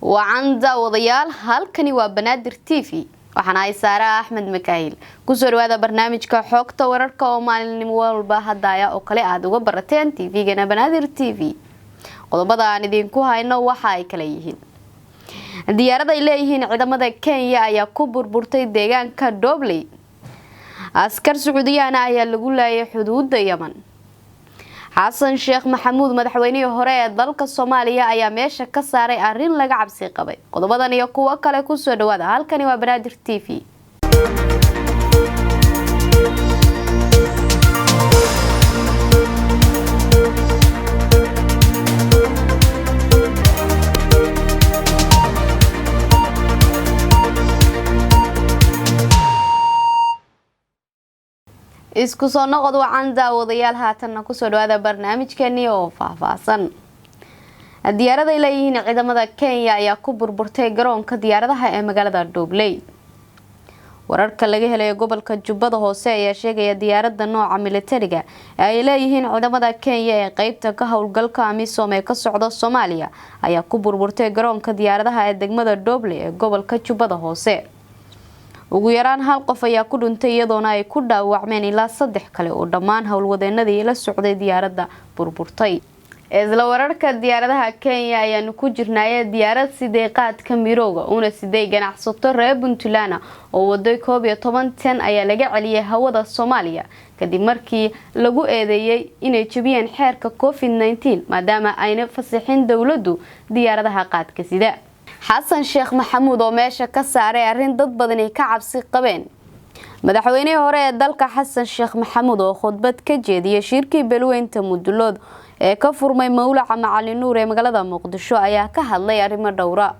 Wacan daawadayaal, halkani waa Banaadir TV, waxaana ay Saara Axmed Makaahil. Kusoo dhawaada barnaamijka xoogta wararka oo maalinimo walba hadaya oo kale aada uga barateen TV-gana Banaadir TV. Qodobada aan idinku hayno waxa ay kala yihiin: diyaarad ay leeyihiin ciidamada Kenya ayaa ku burburtay deegaanka Dobley, askar Sacuudiyaana ayaa lagu laayay xuduuda Yeman, Xasan Sheekh Maxamuud, madaxweynihii hore ee dalka Soomaaliya, ayaa meesha ka saaray arrin laga cabsi qabay. Qodobadan iyo kuwo kale kusoo dhawaada, halkani waa Banaadir TV. Isku soo noqod wacan daawadayaal, haatanna kusoo dhawaada barnaamijkeeni oo faahfaahsan. Diyaarad ay leeyihiin ciidamada Kenya ayaa ku burburtay garoonka diyaaradaha ee magaalada Dhobley. Wararka laga helayo gobolka Jubbada Hoose ayaa sheegaya diyaarada nooca militariga ee ay leeyihiin ciidamada Kenya ee qeybta ka howlgalka AMISOM ee ka socda Soomaaliya ayaa ku burburtay garoonka diyaaradaha ee degmada Dhobley ee gobolka Jubbada Hoose. Ugu yaraan hal qof ayaa ku dhuntay, iyadoona ay ku dhaawacmeen ilaa 3 kale oo dhammaan howlwadeenadii la socday diyaaradda burburtay. Isla wararka diyaaradaha Kenya ayaanu ku jirnaaye, diyaarad sidee qaadka mirooga una sidey ganacsato reer Puntland oo waday 11 tan ayaa laga celiyay hawada Soomaaliya kadib markii lagu eedeeyay inay jebiyeen xeerka COVID-19, maadaama ayna fasixin dowladdu diyaaradaha qaadka sida. Xasan Sheekh Maxamuud oo meesha ka saaray arrin dad badani ka cabsi qabeen. Madaxweynihii hore ee dalka Xasan Sheekh Maxamuud oo khudbad ka jeediyay shirkii Beelweynta Mudulood ee ka furmay Mawlaca Macalin Nuur ee magaalada Muqdisho ayaa ka hadlay arrimo dhowra.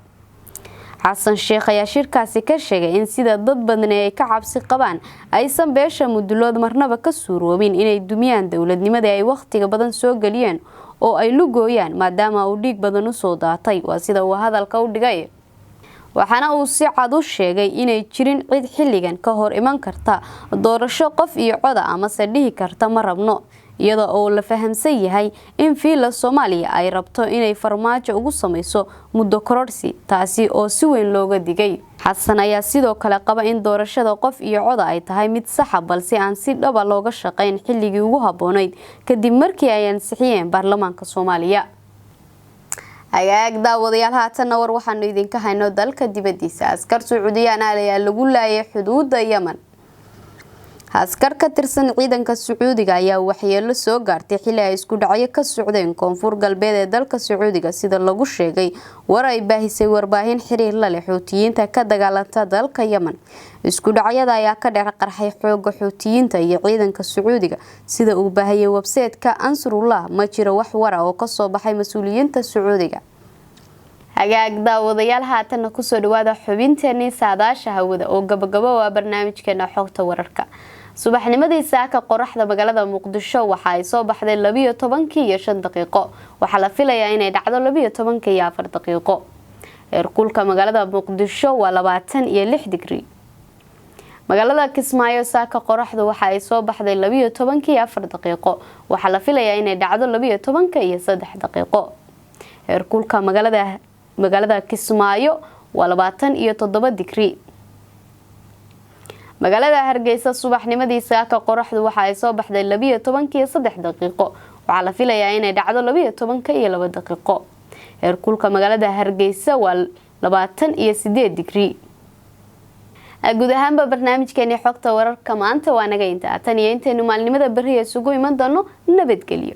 Xasan Sheekh ayaa shirkaasi ka sheegay in sida dad badani ay ka cabsi qabaan aysan beesha Mudulood marnaba ka suuroobin inay dumiyaan dowladnimadii ay wakhtiga badan soo geliyeen oo ay lugooyaan, maadaama uu dhiig badan usoo daatay, waa sida uu hadalka u dhigay. Waxaana uu si cad u sheegay inay jirin cid xilligan ka hor iman karta doorasho qof iyo coda amase dhihi karta ma rabno, iyadoo oo la fahamsan yahay in Fiila Soomaaliya ay rabto inay Farmaajo ugu sameyso muddo kororsi, taasi oo si weyn looga digay. Xasan ayaa sidoo kale qaba in doorashada qof iyo coda ay tahay mid saxa, balse aan si dhaba looga shaqeyn xilligii ugu habboonayd kadib markii ay ansixiyeen baarlamaanka Soomaaliya. Hagaag daawadayaal, haatanna war waxaanu idinka hayno dalka dibadiisa. Askar Sacuudiyaan ayaa lagu laayay xuduuda Yemen. Askar ka tirsan ciidanka Sacuudiga ayaa waxyeelo soo gaartay xilli ay isku dhacyo ka socdeen koonfur galbeed ee dalka Sacuudiga, sida lagu sheegay war ay baahisay warbaahin xiriir la leh Xuutiyiinta ka dagaalanta dalka Yemen. Isku dhacyada ayaa ka dhex qarxay xooga Xuutiyiinta iyo ciidanka Sacuudiga, sida uu baahiyay website-ka Ansarullah. Ma jiro wax wara oo kasoo baxay mas-uuliyiinta Sacuudiga. Hagaag daawadayaal, haatanna kusoo dhawaada xubinteenii saadaasha hawada oo gabagabo waa barnaamijkeena xogta wararka. Subaxnimadii saaka qoraxda magaalada Muqdisho waxa ay soo baxday 12:05, waxaa la filayaa inay dhacdo 12:04. Heerkulka magaalada Muqdisho waa 26 digrii. Magaalada Kismaayo saaka qoraxdu waxa ay soo baxday 12:04, waxaa la filayaa inay dhacdo 12:03. Heerkulka magaalada Kismaayo waa 27 digrii. Magaalada Hargeysa subaxnimadii saaka qoraxdu waxa ay soo baxday 12:03, waxaa la filayaa inay dhacdo 12:02. Heerkulka magaalada Hargeysa waa 28 digrii. Guud ahaanba barnaamijkeeni xogta wararka maanta waa naga intaa, tan iyo intaynu maalinimada berri isugu iman doono, nabadgelyo.